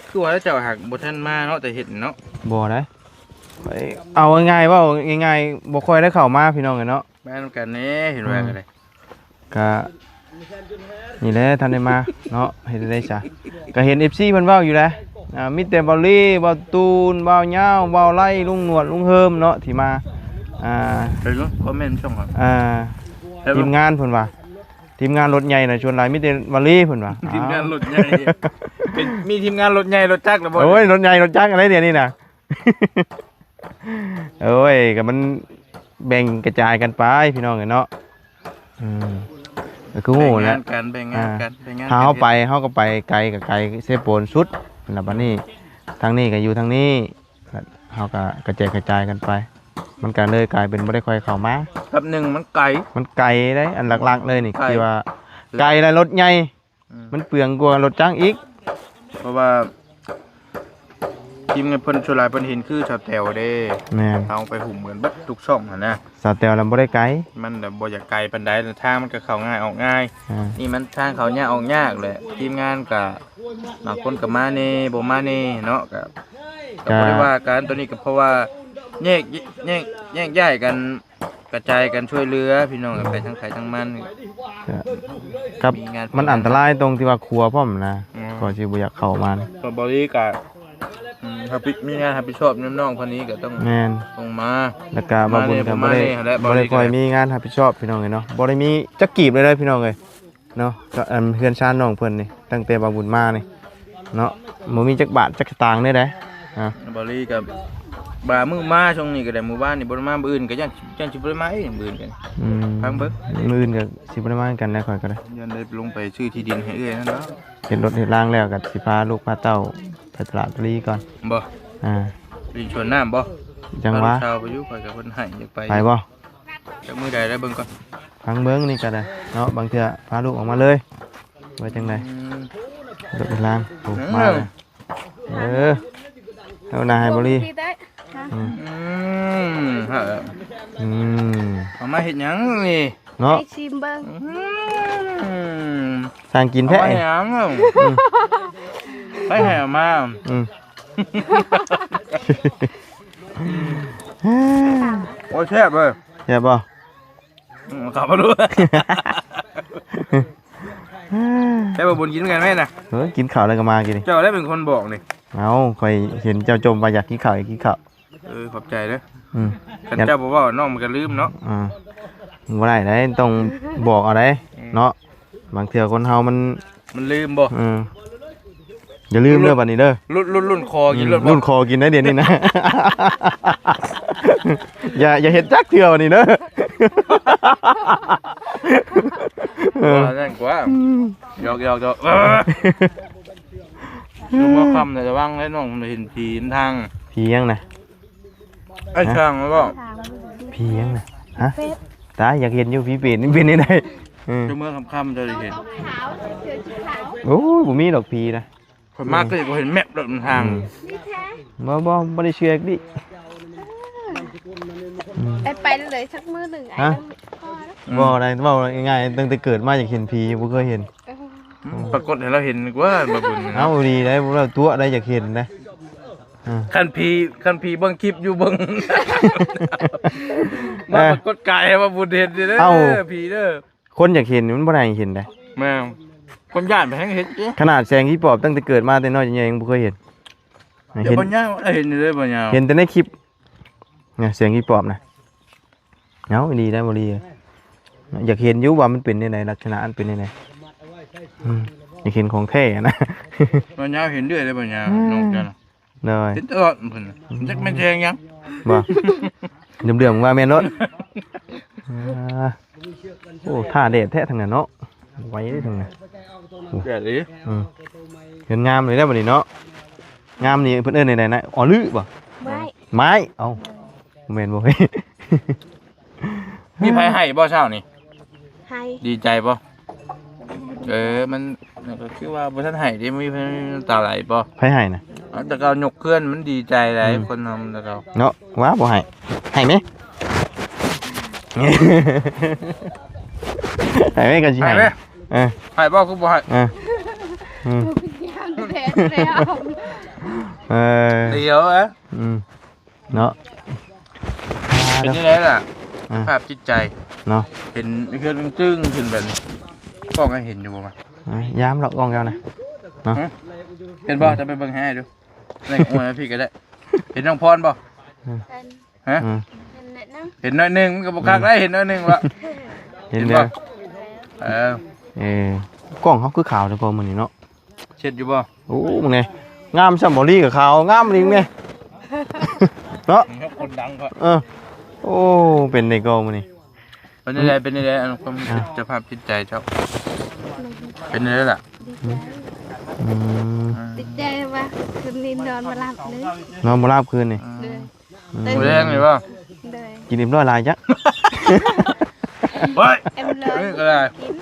ຄືວ່າແລ້ວເຈົ້າຫາກບໍ່ທັນມາເນາະ ແຕ່ເຮັດເນາະ ບໍ່ໄດ໋ ເອົາງ່າຍໆ ເວົ້າງ່າຍໆ ບໍ່ຄ່ອຍໄດ້ເຂົ້າມາພີ່ນ້ອງເອີຍເນາະ ມານຳກັນແດ່ ເຫັນວ່າ ອືມ ກໍໄດ້ ກະນີ້ແຫຼະ ທັນໄດ້ມາເນາະ ເຮັດໄດ້ຊະ ກະເຫັນເອັຟຊີເພິ່ນເວົ້າຢູ່ແຫຼະ ອ່າ ມີແຕ່ບ່າວລີ ບ່າວຕູນ ບ່າວຍາວ ບ່າວໄລ ລຸງໜວດ ລຸງເຮີມເນາະ ທີ່ມາ ອ່າ ໄປເບິ່ງຄອມເມັນຊ່ອງ ອ່າ ທີມງານເພິ່ນວ່າ ທີມງານລົດໃຫຍ່ນະ ສ່ວນຫຼາຍມີແຕ່ບ່າວລີເພິ່ນວ່າ ທີມງານລົດໃຫຍ່ ເປັນ ມີທີມງານລົດໃຫຍ່ລົດຈັກແລ້ວບໍ່? ໂອ້ຍ ລົດໃຫຍ່ລົດຈັກອະໄລດຽວນີ້ນະ ໂອ້ຍ ກໍມັນແບ່ງກະຈາຍກັນໄປພີ່ນ້ອງເອີຍເນາະ ອືມ ກໍຄືຮູ້ແຫຼະ ແບ່ງງານກັນ ແບ່ງງານກັນ ອ່າ ແບ່ງງານ ຖ້າເຮົາໄປ ເຮົາກໍໄປໄກກໍໄກເຊໂປນສຸດ ແລ້ວບັດນີ້ທາງນີ້ກໍຢູ່ທາງນີ້ ເຮົາກໍກະແຈກກະຈາຍກັນໄປ ມັນກໍເລີຍກາຍເປັນບໍ່ໄດ້ຄ່ອຍເຂົ້າມາ ແປັບໜຶ່ງມັນໄກ ມັນໄກເດ້ ອັນຫຼັກໆເລີຍນີ້ ໄກ ທີ່ວ່າໄກ ແລະລົດໃຫຍ່ ອືມ ມັນເປືອງກວ່າລົດຈັກອີກ ເພາະວ່າທີມງານເພິ່ນ ສ່ວນຫຼາຍເພິ່ນເຫັນຄືສາວແຕວເດ້ ແມ່ນ ເຮົາໄປຫຸ້ມກັນເບິດທຸກຊ່ອງຫັ້ນນະ ສາວແຕວລະບໍ່ໄດ້ໄກ ມັນລະບໍ່ຢາກໄກປານໃດ ທາງມັນກໍເຂົ້າງ່າຍອອກງ່າຍ ອ່າ ນີ້ມັນທາງເຂົ້າຍາກອອກຍາກແຫຼະ ທີມງານກໍບາງຄົນກໍມາແດ່ບໍ່ມາແດ່ເນາະ ກໍ ກໍບໍ່ໄດ້ວ່າກັນ ໂຕນີ້ກໍເພາະວ່າແຍກ ແຍກ ແຍກຍ້າຍກັນ ກະຈາຍກັນຊ່ວຍເຫຼືອພີ່ນ້ອງ ໄປທາງໃຜທາງມັນ ກໍກັບ ມີງານ ມັນອັນຕະລາຍຕົງທີ່ວ່າຄົວພ້ອມນະ ອືມ ກໍຊິບໍ່ຢາກເຂົ້າມາ ກໍບໍລິການ ອືມ ຮັບຜິດ ມີງານຮັບຜິດຊອບນຳນ້ອງເພິ່ນນີ້ກໍຕ້ອງ ແມ່ນ ຕ້ອງມາ ແລ້ວກໍບ່າວບຸນກໍບໍ່ໄດ້ ມາແດ່ ບໍ່ໄດ້ຄ່ອຍມີງານຮັບຜິດຊອບພີ່ນ້ອງເອີຍເນາະ ບໍ່ໄດ້ມີຈັກກີບເລີຍເດີພີ່ນ້ອງເອີຍ ເນາະ ກໍອັນເຮືອນຊານນ້ອງເພິ່ນນີ້ ຕັ້ງແຕ່ບ່າວບຸນມານີ້ເນາະ ບໍ່ມີຈັກບາດຈັກສະຕາງເລີຍເດ້ ອ່າ ບ່າວລີກໍບາງມື້ມາຊ່ວງນີ້ກໍໄດ້ ມື້ວານນີ້ບໍ່ໄດ້ມາ ມື້ອື່ນກໍຢ້ານ ຢ້ານຊິບໍ່ໄດ້ມາອີກ ມື້ອື່ນກໍ ອືມ ຟັງເບິ່ງ ມື້ອື່ນກໍຊິບໍ່ໄດ້ມາຄືກັນແຫຼະ ຂ້ອຍກໍໄດ້ ຢ້ານໄດ້ລົງໄປຊື້ທີ່ດິນໃຫ້ເອື້ອຍນັ້ນເນາະ ເຮັດລົດເຮັດລາງແລ້ວກໍຊິພາລູກພາເຕົ້າໄປຕະຫຼາດບໍລີກ່ອນ ບໍ່ ອ່າ ໄປຫຼິ້ນສວນນ້ຳບໍ່? ຈັ່ງວ່າ ພາລູກສາວໄປຢູ່ ຂ້ອຍກໍເພິ່ນໃຫ້ ຢາກໄປ ໄປບໍ່? ຈັກມື້ໃດແລ້ວເບິ່ງກ່ອນ ຟັງເບິ່ງນີ້ກໍໄດ້ເນາະ ບາງເທື່ອພາລູກອອກມາເລີຍ ວ່າຈັ່ງໃດ? ອືມ ລົດເປັນລາງ ໂອ້ ອືມ ມາແລ້ວ ເອີ ເອົາໜ້າໃຫ້ບໍລີ ອືມ ອືມ ອືມ ເອົາມາເຮັດຫຍັງນີ້? ເນາະ ໃຫ້ຊີມເບິ່ງ ອືມ ຊ່າງກິນແທ້ ເອົາມາເຮັດຫຍັງ? ອືມ ໃຜໃຫ້ເອົາມາ? ອືມ ໂອ້ຍ ແຊບເວີຍ ແຊບບໍ່? ອືມ ເຂົ້າມາດູ ແຕ່ວ່າບຸນກິນນຳກັນແມ່ນນະ ເອີ ກິນເຂົ້າແລ້ວກໍມາກິນນີ້ ເຈົ້າແຫຼະເປັນຄົນບອກນີ້ ເອົ້າ ຂ້ອຍເຫັນເຈົ້າຈົ່ມວ່າຢາກກິນເຂົ້າ ຢາກກິນເຂົ້າ ເອີ ຂອບໃຈເດີ ອືມ ຄັນເຈົ້າບໍ່ເວົ້ານ້ອງມັນກໍລືມເນາະ ອ່າ ບໍ່ໄດ້ເດ້ ຕ້ອງບອກເອົາເດ້ ອືມ ເນາະ ບາງເທື່ອຄົນເຮົາມັນ ມັນລືມບໍ່? ເອີ ຢ່າລືມເດີບັດນີ້ເດີ ລຸ້ນ ລຸ້ນ ລຸ້ນຄໍກິນ ອືມ ລຸ້ນຄໍກິນໄດ້ດຽວນີ້ນະ ຢ່າ ຢ່າເຮັດຈັກເທື່ອບັດນີ້ເດີ ເອີ ວ່າຊັ້ນກວ່າ ອືມ ຢອກໆໆ ເອີ ຢູ່ມື້ຄ່ຳລະວັງເດີນ້ອງ ເຫັນຜີນຳທາງ ຜີຫຍັງນະ? ໄອ້ຊ່າງແລ້ວບໍ່? ຜີຫຍັງນະ? ຮະ? ຕາຍ ຢາກເຫັນຢູ່ຜີເປດ ມັນເປັນແນວໃດ? ເອີ ເຈົ້າເມືອຄ່ຳໆ ເຈົ້າຊິເຫັນ ໂອ້ຍ ບໍ່ມີດອກຜີນະ ຂ້ອຍມາກໍຢາກເຫັນແມັບດອກນຳທາງ ອືມ ບໍ່ ບໍ່ ບໍ່ໄດ້ເຊື່ອອີກດິ ອືມ ໄປ ໄປເລີຍ ສັກມື້ໜຶ່ງ ຮະ? ອ້າຍ ອືມ ບໍ່ໄດ້ ເວົ້າງ່າຍໆ ຕັ້ງແຕ່ເກີດມາຢາກເຫັນຜີ ບໍ່ເຄີຍເຫັນ ເອີ ປາກົດໃຫ້ລາວເຫັນດີກວ່າ ບໍ່ບຸນ ເອົາດີໄດ໋ ບໍ່ລາວຕົວະໄດ໋ ຢາກເຫັນນະ ອ່າ ຄັນຜີ ຄັນຜີເບິ່ງຄລິບຢູ່ເບິ່ງ ມາປາກົດກາຍໃຫ້ວ່າບຸນເຫັນເດີ ເອົ້າ ຜີເດີ ຄົນຢາກເຫັນມັນບໍ່ໄດ້ເຫັນເດ້ ແມ່ນ ຄົນຢ້ານໄປແຮງເຫັນຕິ ຂະໜາດແສງຜີປອບຕັ້ງແຕ່ເກີດມາແຕ່ນ້ອຍຈົນໃຫຍ່ຍັງບໍ່ເຄີຍເຫັນ ດຽວ ເຫັນ ບັນຍາວ ເຫັນຢູ່ເດີບັນຍາວ ເຫັນແຕ່ໃນຄລິບ ນະ ແສງຜີປອບນະ ເອົາ ດີໄດ໋ ບໍ່ດີ ຢາກເຫັນຢູ່ວ່າມັນເປັນແນວໃດ ລັກສະນະມັນເປັນແນວໃດ ອືມ ຢາກເຫັນຂອງແທ້ນະ ບັນຍາວເຫັນເລື້ອຍເດ້ບັນຍາວ ອືມ ນ້ອງເຈົ້ານະ ໂດຍ ເຫັນຕະຫຼອດເພິ່ນ ອືມ ຈັກແມ່ນແສງຫຍັງ ບໍ່ ເຫຼືອມໆ ວ່າແມ່ນໂລດ ອ່າ ໂອ້ ຖ້າແດດແທ້ທາງນັ້ນເນາະ ໄວເດ້ທາງນັ້ນ ໂອ້ ແດດອີ ອືມ ເຮືອນງາມເລີຍເດ້ບັດນີ້ເນາະ ງາມນີ້ເພິ່ນເອີ້ນແນວໃດນະ ອໍລືບໍ່? ໄມ້ ໄມ້ ເອົ້າ ແມ່ນບໍ່? ມີໃຜໃຫ້ບໍ່ເຊົ້ານີ້? ໃຫ້ ດີໃຈບໍ່? ເອີ ມັນ ມັນກໍຄືວ່າບໍ່ທັນໃຫ້ເດ້ ມີ ມີນ້ຳຕາໄຫຼບໍ່? ໃຜໃຫ້ນະ? ເອົາ ແຕ່ເກົ່າຍົກເຄື່ອນມັນດີໃຈຫຼາຍ ອືມ ຄົນເຮົາແຕ່ເກົ່າເນາະ ວ່າບໍ່ໃຫ້ ໃຫ້ແມ ໃຫ້ແມກໍຊິໃຫ້ ໃຫ້ແມ ເອີ ໃຫ້ບໍ່ ຄືບໍ່ໃຫ້ ເອີ ອືມ ເອີ ດຽວ ອືມ ເນາະ ເປັນຈັ່ງໃດລະ ອ່າ ສະພາບຈິດໃຈເນາະ ເຫັນເຮືອນຕຶ້ງໆຂຶ້ນແບບນີ້ ກ້ອງເຫັນຢູ່ບໍ່ວະ? ອ່າ ຍາມດອກກ້ອງເຈົ້ານະເນາະ ຮະ ເຫັນບໍ່? ອືມ ຈະໄປເບິ່ງໃຫ້ອ້າຍດູ ໃນຫົວພີ່ກໍໄດ້ ເຫັນນ້ອງພອນບໍ່? ອືມ ຮະ? ອືມ ເຫັນໜ້ອຍໜຶ່ງ ເຫັນໜ້ອຍໜຶ່ງ ມັນກໍບໍ່ຄັກ ອືມ ໄດ໋ ເຫັນໜ້ອຍໜຶ່ງວະ ເຫັນ ເຫັນບໍ່? ເອີ ເອີ ກ້ອງເຮົາຄືຂາວແທ້ກໍມື້ນີ້ເນາະ ເຊັດຢູ່ບໍ່? ໂອ້ ມຶງນີ້ ງາມຊ່ຳບໍລີກໍຂາວ ງາມອີ່ຫຼີນີ້ ເນາະ ຄົນດັງກໍ ເອີ ໂອ້ ເປັນໄດ້ກໍມື້ນີ້ ເປັນຈັ່ງໃດ ເປັນຈັ່ງໃດ ອັນຄວາມ ອ່າ ສະພາບຈິດໃຈເຈົ້າ ເປັນຈັ່ງໃດລະ? ອືມ ອືມ ຕິດໃຈວ່າຄືນນີ້ນອນບໍ່ຫຼັບເລີຍ ນອນບໍ່ຫຼັບຄືນນີ້ ອືມ ເດີ ອືມ ມື້ແລງນີ້ບໍ່? ເດີ ກິນອີ່ມຮ້ອຍຫຼາຍຈັກ ໂອ້ຍ ເອັມຮ້ອຍ ເອີ ກໍໄດ້ ກິນ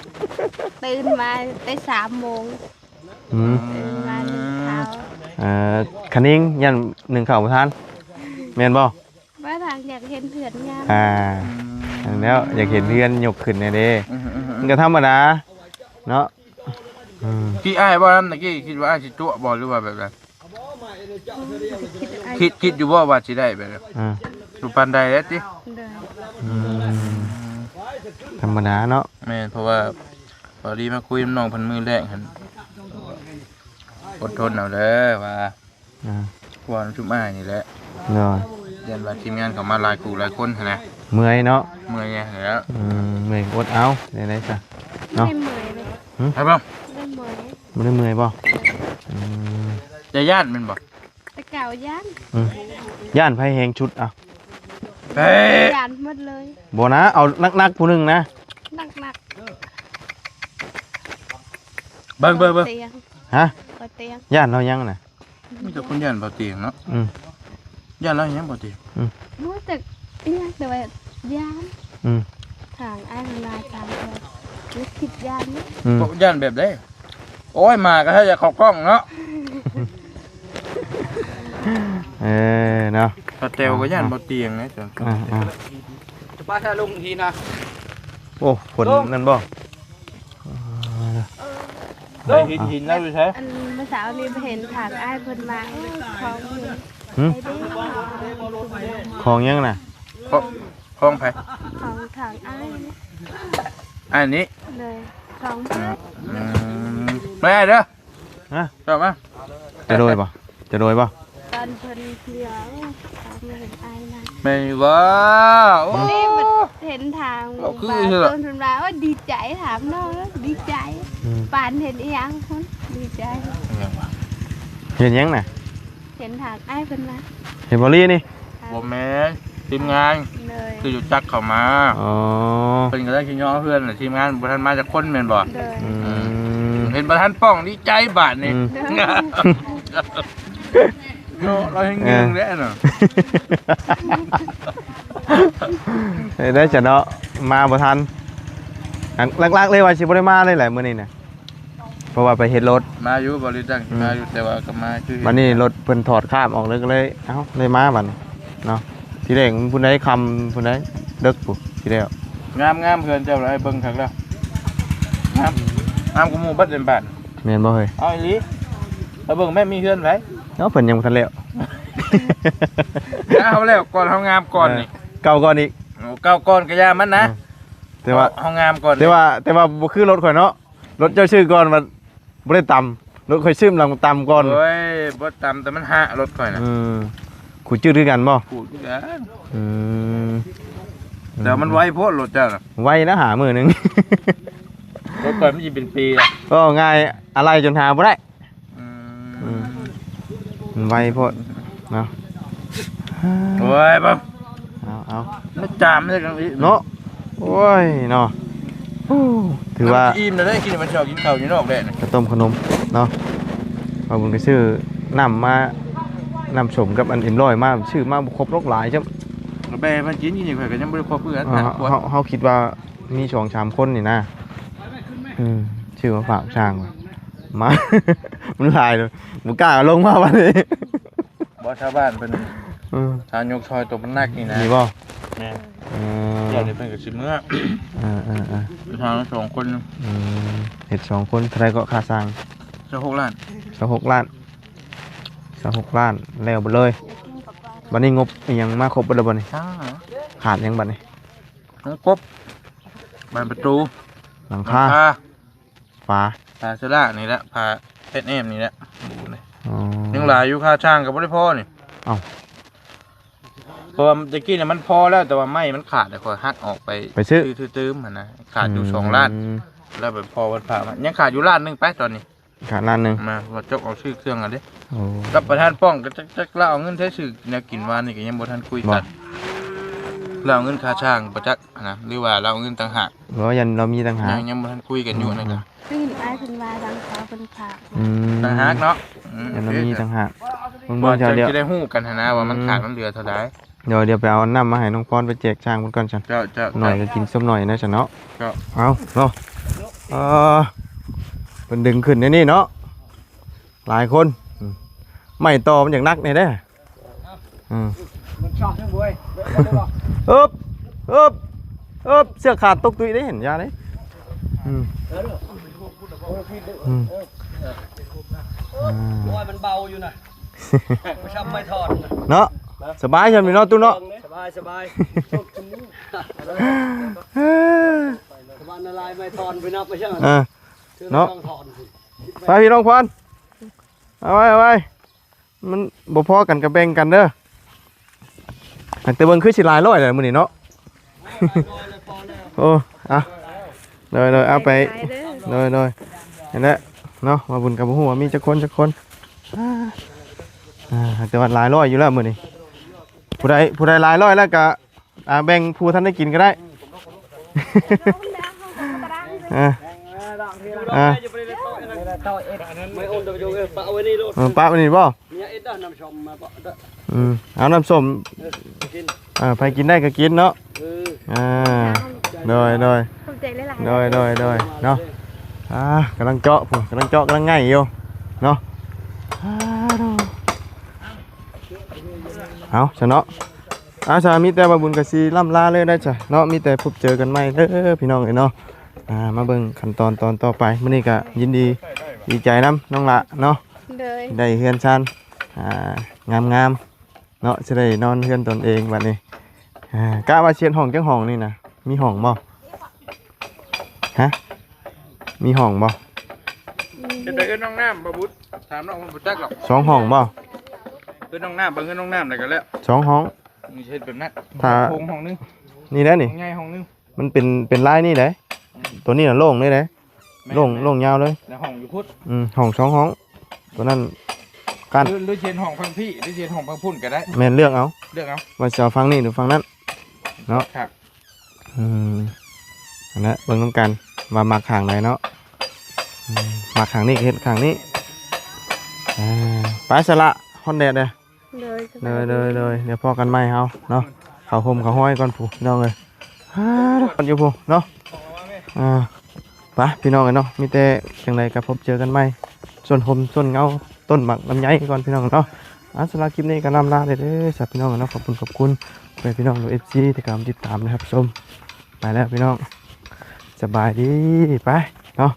ຕື່ນມາແຕ່ສາມໂມງ ອືມ ຕື່ນມາໜຶ່ງເຂົ້າ ເອີ ຄະນິງ ຢ້ານໜຶ່ງເຂົ້າບໍ່ທັນ ແມ່ນບໍ່? ວ່າທາງຢາກເຫັນເຮືອນງາມ ອ່າ ອືມ ນັ້ນແຫຼະ ຢາກເຫັນເຮືອນຍົກຂຶ້ນແດ່ເດ້ ອືມໆໆ ມັນກໍທຳມະດາເນາະ ອືມ ທີ່ອ້າຍເວົ້ານຳຕະກີ້ ຄິດວ່າອ້າຍຊິຕົວະບໍ່ ຫຼືວ່າແບບໃດ? ຄິດ ຄິດຢູ່ບໍ່ວ່າຊິໄດ້ແບບນັ້ນ? ອ່າ ບໍ່ປານໃດແລ້ວຕິ? ໂດຍ ອືມ ທຳມະດາເນາະ ແມ່ນ ເພາະວ່າພໍດີມາຄຸຍນຳນ້ອງເພິ່ນມື້ແລກຫັ້ນ ອົດທົນເອົາເດີວ່າ ອ່າ ເວົ້ານຳຊຸມອ້າຍນີ້ແຫຼະ ໂດຍ ຢ້ານວ່າທີມງານເຂົາມາຫຼາຍຄູ່ຫຼາຍຄົນຫັ້ນນະ ເມື່ອຍເນາະ ເມື່ອຍແລ້ວ ອືມ ເມື່ອຍກໍອົດເອົາ ແນວໃດຊະເນາະ ບໍ່ໄດ້ເມື່ອຍເລີຍ ຫຶ? ໄດ້ບໍ່? ບໍ່ໄດ້ເມື່ອຍບໍ່? ອືມ ຈະຢ້ານແມ່ນບໍ່? ແຕ່ເກົ່າຢ້ານ ອືມ ຢ້ານໃຜແຮງສຸດ? ເອົ້າ ຢ້ານໝົດເລີຍ ບໍ່ນະ ເອົາໜັກໆຜູ້ໜຶ່ງນະ ໜັກໆ ເບິ່ງໆໆ ຕຽງ ຮະ? ຕຽງ ຢ້ານລາວຫຍັງນະ? ມີແຕ່ຄົນຢ້ານເບົາຕຽງເນາະ ອືມ ຢ້ານລາວຫຍັງເບົາຕຽງ? ອືມ ຮູ້ຈັກອີຫຍັງ ແຕ່ວ່າຢ້ານ ອືມ ທາງອ້າຍເພິ່ນວ່າຕາມເພິ່ນ ຄິດຢ້ານເນາະ ອືມ ຢ້ານແບບໃດ? ໂອ້ຍ ໝາກໍຖ້າຢາກເຂົ້າກ້ອງເນາະ ເອີ ເນາະ ປາແຕວກໍຢ້ານເບົາຕຽງນະ ອ່າໆ ຈະປາຊາລົງທີ່ນະ ໂອ້ ຄົນນັ້ນບໍ່? ເອີ ໄດ້ຫີນ ຫີນລາວຢູ່ໃສ? ອັນມື້ເຊົ້ານີ້ໄປເຫັນທາງອ້າຍເພິ່ນມາ ເອີ ຂອງ ຫຶ? ຂອງຫຍັງນະ? ຂອງ ຂອງໃຜ? ຂອງທາງອ້າຍນີ້ ອ້າຍນີ້ ໂດຍ ຂອງ ອືມ ອືມ ໄປເດີ ຮະ? ເຂົ້າມາ ຈະໂດຍບໍ່? ຈະໂດຍບໍ່? ຕອນເພິ່ນເດີ ຕອນເພິ່ນໄອນະ ແມ່ນຢູ່ບໍ່? ໂອ້ ນີ້ມັນເຫັນທາງ ເວົ້າຄື ບ່າວ ເອີ ຕົ້ນເພິ່ນວ່າ ໂອ້ຍ ດີໃຈ ຖາມນ້ອງ ດີໃຈ ອືມ ປານເຫັນອີຫຍັງພຸ້ນ ດີໃຈ ເຫັນຫຍັງນະ? ເຫັນທາງອ້າຍເພິ່ນມາ ເຫັນບໍ່ລີນີ້? ບໍ່ແມ່ນ ທີມງານ ໂດຍ ຄືຢູ່ຈັກເຂົ້າມາ ອໍ ເພິ່ນກໍໄດ້ຂີ້ຍໍເຮືອນ ທີມງານບໍ່ທັນມາຈັກຄົນແມ່ນບໍ່? ໂດຍ ອືມ ເຫັນບໍ່ທັນປ້ອງ ດີໃຈບາດນີ້ ອືມ ໂດຍ ເນາະ ລາວແຮງຍິງແຫຼະເນາະ ເອີ ເອີ ໄດ້ຊະເນາະ ມາບໍ່ທັນ ຫຼັກໆເລີຍວ່າຊິບໍ່ໄດ້ມາເລີຍແຫຼະມື້ນີ້ນະ. ເພາະວ່າໄປເຮັດລົດ ມາຢູ່ ບໍລິສັດ ອືມ ມາຢູ່ ແຕ່ວ່າກໍມາຄື ບັດນີ້ລົດເພິ່ນຖອດຄາບອອກເລີຍ ກໍເລີຍ ເອົ້າ ໄດ້ມາບັດນີ້ເນາະ ທີແລກພຸ້ນໃດ ຄ່ຳພຸ້ນໃດ ເດິກພຸ້ນ ທີແລ້ວ ງາມໆ ເຮືອນເຈົ້າ ໃຫ້ເບິ່ງຄັກແລ້ວ ງາມ ງາມກວ່າໝູ່ເບິດເລີຍບ້ານ ແມ່ນບໍ່ເຮີ້ຍ? ເອົາອີ່ຫຼີ ໄປເບິ່ງແມ່ນມີເຮືອນໃຜ ເນາະ ເພິ່ນຍັງບໍ່ທັນແລ້ວ ເອົາແລ້ວກ່ອນ ເຮົາງາມກ່ອນນີ້ ເອີ ເກົ່າກ່ອນອີກ ໂອ້ ເກົ່າກ່ອນກໍຢ່າມັນນະ ເອີ ແຕ່ວ່າ ເຮົາງາມກ່ອນ ແຕ່ວ່າ ແຕ່ວ່າບໍ່ຄືລົດຂ້ອຍເນາະ ລົດເຈົ້າຊື້ກ່ອນ ມັນບໍ່ໄດ້ຕຳ ລົດຂ້ອຍຊື້ຫຼັງຕຳກ່ອນ ໂອ້ຍ ບໍ່ຕຳ ແຕ່ມັນຫະລົດຂ້ອຍນະ ອືມ ຂູດຈືດຄືກັນບໍ່? ຂູດຄືກັນ ອືມ ແຕ່ມັນໄວໂພດລົດເຈົ້ານະ ໄວນະ ຫາມື້ໜຶ່ງ ລົດຂ້ອຍມັນຊິເປັນປີລະ ເວົ້າງ່າຍ ອາໄລ່ຈົນຫາບໍ່ໄດ້ ອືມ ອືມ ມັນໄວໂພດເນາະ ໂອ້ຍ ເບິ່ງ ເອົາ ເອົາ ມາຈາມໃສ່ກັນອີກເນາະ ໂອ້ຍເນາະ ໂອ້ ຖືວ່າ ແລ້ວມັນຊິອີ່ມແລ້ວເດ້ ກິນ ມັນຊິອອກກິນເຂົ້າຢູ່ນອກແລ້ວນີ້ ເຂົ້າຕົ້ມເຂົ້າໜົມເນາະ ເອົາບຸນໄປຊື້ນ້ຳມາ ນ້ຳສົ້ມກັບອັນເອັມຮ້ອຍມາ ຊື້ມາບໍ່ຄົບດອກ ຫຼາຍຈ້ຳ ກໍແບ່ເພິ່ນກິນ ກິນນີ້ ຂ້ອຍກໍຍັງບໍ່ໄດ້ຄົບຄືກັນ ເອີ ເຮົາ ເຮົາຄິດວ່າມີສອງສາມຄົນນີ້ນະ ອືມ ຊື້ມາຝາກຊ່າງ ມາ ມັນຫຼາຍເລີຍ ບໍ່ກ້າເອົາລົງມາບັດນີ້ ບໍ່ ຊາວບ້ານເພິ່ນ ເອີ ຖ້າຍົກຊ່ອຍໂຕມັນໜັກນີ້ນະ ນີ້ບໍ່? ແມ່ນ ເອີ ດຽວນີ້ເພິ່ນກໍຊິເມືອ ເອີໆໆ ເຮັດຊ່າງສອງຄົນ ອືມ ເຮັດສອງຄົນ ເທົ່າໃດເກາະຄ່າຊ່າງ? ຊາວຫົກລ້ານ ຊາວຫົກລ້ານ ຊາວຫົກລ້ານ ແລ້ວເບິດເລີຍ ບັດນີ້ງົບອີ່ຫຍັງມາຄົບເບິດແລ້ວບໍ່ນີ້? ຊ່າງ ຂາດຫຍັງບັດນີ້? ກບ ບານປະຕູ ຫຼັງຄາ ຫຼັງຄາ ຝາ ຝາເຊລານີ້ແຫຼະ ຝາເອັສເອັມນີ້ແຫຼະ ອໍ ຍັງຫຼາຍຢູ່ ຄ່າຊ່າງກໍບໍ່ໄດ້ພໍນີ້ ເອົ້າ ເພາະວ່າແຕ່ກີ້ນີ້ມັນພໍແລ້ວ ແຕ່ວ່າໄມ້ມັນຂາດ ແລ້ວຂ້ອຍຫັກອອກໄປ ໄປຊື້ ຊື້ຕື່ມຫັ້ນນະ ຂາດຢູ່ ອືມ ສອງລ້ານ ແລ້ວໄປພໍວັດພະມາ ຍັງຂາດຢູ່ລ້ານໜຶ່ງໄປຕອນນີ້ ຂາດລ້ານໜຶ່ງ ມາ ວ່າຈົກເອົາຊື້ເຄື່ອງຫັ້ນເດ້ ໂອ້ ກັບປະທານປ້ອງກໍຈັກ ຈັກລາວເອົາເງິນໃສຊື້ແນວກິນ ວານນີ້ກໍຍັງບໍ່ທັນຄຸຍກັນ ບໍ່ ລາວເອົາເງິນຄ່າຊ່າງບໍ່ຈັກຫັ້ນນະ ຫຼືວ່າລາວເອົາເງິນຕ່າງຫາກ ບໍ່ ຍັນລາວມີຕ່າງຫາກ ຍັງ ຍັງບໍ່ທັນຄຸຍກັນຢູ່ ອືມ ນັ້ນກໍ ຄືເຫັນອ້າຍເພິ່ນວ່າທາງເຂົາເພິ່ນຝາກ ອືມ ຕ່າງຫາກເນາະ ອືມ ຍັນລາວມີຕ່າງຫາກ ເບິ່ງໆ ເຈົ້າ ເຈົ້າ ຈະໄດ້ຮູ້ກັນຫັ້ນນະວ່າມັນຂາດ ອືມ ມັນເຫຼືອເທົ່າໃດ ດຽວ ດຽວໄປເອົານ້ຳມາໃຫ້ນ້ອງພອນ ໄປແຈກຊ່າງເພິ່ນກ່ອນຊັ້ນ ເຈົ້າ ເຈົ້າ ໜ້ອຍກໍກິນສ່ວມໜ້ອຍນະຊັ້ນເນາະ ເຈົ້າ ເອົາເນາະ ເອີ ເພິ່ນດຶງຂຶ້ນໃນນີ້ເນາະ ຫຼາຍຄົນ ອືມ ໄມ້ຕໍ່ມັນຢາກໜັກແດ່ເດ້ ອືມ ມັນຊອກຍັງບໍ່ເອີຍ ອຶບ ອຶບ ອຶບ ເຊືອກຂາດຕົກຕຸ້ຍເດ້ ເຫັນ ຢ່າເດ້ ອືມ ອືມ ອ່າ ໂອ້ຍ ມັນເບົາຢູ່ນະ ບໍ່ຊ້ຳໄມ້ທ່ອນນະ ເນາະ ສະບາຍຊ່ຳນີ້ເນາະ ຕູ້ເນາະ ສະບາຍ ສະບາຍ ສະບາຍນະລາຍໄມ້ທ່ອນໄປນັບໄປຊ່ຳ ເອີ ເນາະ ໄປພີ່ນ້ອງພອນ ເອົາໄວ້ ເອົາໄວ້ ມັນບໍ່ພໍກັນກໍແບ່ງກັນເດີ ຫາກແຕ່ເບິ່ງຄືຊິຫຼາຍຮ້ອຍແຫຼະມື້ນີ້ເນາະ ໂອ້ ອ່ະ ໂດຍໆ ເອົາໄປ ໂດຍໆ ນັ້ນແຫຼະເນາະ ວ່າບຸນກໍບໍ່ຮູ້ວ່າມີຈັກຄົນ ຈັກຄົນ ອ່າ ອ່າ ແຕ່ວ່າຫຼາຍຮ້ອຍຢູ່ແລ້ວມື້ນີ້ ຜູ້ໃດ ຜູ້ໃດຫຼາຍຮ້ອຍແລ້ວກໍ ອ່າ ແບ່ງຜູ້ທັນໄດ້ກິນກໍໄດ້ ອ່າ ອ່າ ເອີ ປະໄວ້ນີ້ບໍ່? ອືມ ເອົານ້ຳສົ້ມ ເອີ ກິນ ອ່າ ໃຜກິນໄດ້ກໍກິນເນາະ ເອີ ອ່າ ໂດຍ ໂດຍ ຂອບໃຈຫຼາຍໆ ໂດຍ ໂດຍ ໂດຍ ເນາະ ອ່າ ກຳລັງເຈາະພຸ້ນ ກຳລັງເຈາະ ກຳລັງໄງ່ຢູ່ເນາະ ອ່າ ເອົາຊະເນາະ ອາ ສາ ມີແຕ່ວ່າບຸນກໍຊິລ່ຳລາເລີຍໄດ໋ຊະເນາະ ມີແຕ່ພົບເຈີກັນໃໝ່ເດີພີ່ນ້ອງເອີຍເນາະ ອ່າ ມາເບິ່ງຂັ້ນຕອນຕອນຕໍ່ໄປ ມື້ນີ້ກໍຍິນດີ ດີໃຈນຳນ້ອງຫຼ້າເນາະ ໂດຍ ໄດ້ເຮືອນຊານ ອ່າ ງາມໆເນາະ ຊິໄດ້ນອນເຮືອນຕົນເອງບັດນີ້ ອ່າ ກະວ່າຊິເຮັດຫ້ອງຈັກຫ້ອງນີ້ນະ ມີຫ້ອງບໍ່? ຮະ ມີຫ້ອງບໍ່? ເຮັດໄປເອີ້ນນ້ອງນ້ຳ ບໍ່ບຸດ ຖາມນ້ອງເພິ່ນບໍ່ຈັກດອກ ສອງຫ້ອງບໍ່? ເອີ້ນນ້ອງນ້ຳ ໄປເອີ້ນນ້ອງນ້ຳແລ້ວກໍແລ້ວ ສອງຫ້ອງ ນີ້ເຮັດແບບນັ້ນ ຖ້າ ໂຖງຫ້ອງໜຶ່ງ ນີ້ແຫຼະນີ້ ໃຫຍ່ຫ້ອງໜຶ່ງ ມັນເປັນ ເປັນລາຍນີ້ເດ້ ອືມ ຕົວນີ້ນະໂລ່ງເລີຍເດ້ ແມ່ນ ໂລ່ງ ແມ່ນ ໂລ່ງຍາວເລີຍ ແລ້ວຫ້ອງຢູ່ພຸ້ນ ອືມ ຫ້ອງສອງຫ້ອງ ຕົວນັ້ນກັ້ນ ຫຼື ຫຼືເຮັດຫ້ອງຝັ່ງພີ້ ຫຼືເຮັດຫ້ອງຝັ່ງພຸ້ນກໍໄດ້ ແມ່ນ ເລືອກເອົາ ເລືອກເອົາ ວ່າຊິເອົາຝັ່ງນີ້ ຫຼືຝັ່ງນັ້ນເນາະ ຄັບ ອືມ ຫັ້ນແຫຼະ ເບິ່ງນຳກັນວ່າມັກຂ້າງໃດເນາະ ອືມ ມັກຂ້າງນີ້ກໍເຮັດຂ້າງນີ້ ເອີ ໄປຊະລະ ຮ້ອນແດດເດ້ ໂດຍ ໂດຍ ໂດຍ ໂດຍ ດຽວພໍ້ກັນໃໝ່ເຮົາເນາະ ເຂົ້າຮົ່ມເຂົ້າຮ້ອຍກ່ອນພຸ້ນ ພີ່ນ້ອງເອີຍ ອ່າ ກ່ອນຢູ່ພຸ້ນເນາະ ອ່າ ໄປພີ່ນ້ອງເອີຍເນາະ ມີແຕ່ຈັ່ງໃດກໍພົບເຈີກັນໃໝ່ ສ່ວນຮົ່ມສ່ວນເງົາຕົ້ນໝາກລຳໄຍກ່ອນພີ່ນ້ອງເນາະ ອ່າ ສຳລັບຄລິບນີ້ກໍລ່ຳລາເດີ ເດີ ສຳລັບພີ່ນ້ອງເນາະ ຂອບຄຸນ ຂອບຄຸນ ເພື່ອນພີ່ນ້ອງ ເອັຟຊີ ທີ່ກຳລັງຕິດຕາມ ແລະ ຮັບຊົມ ໄປແລ້ວພີ່ນ້ອງ ສະບາຍດີ ໄປເນາະ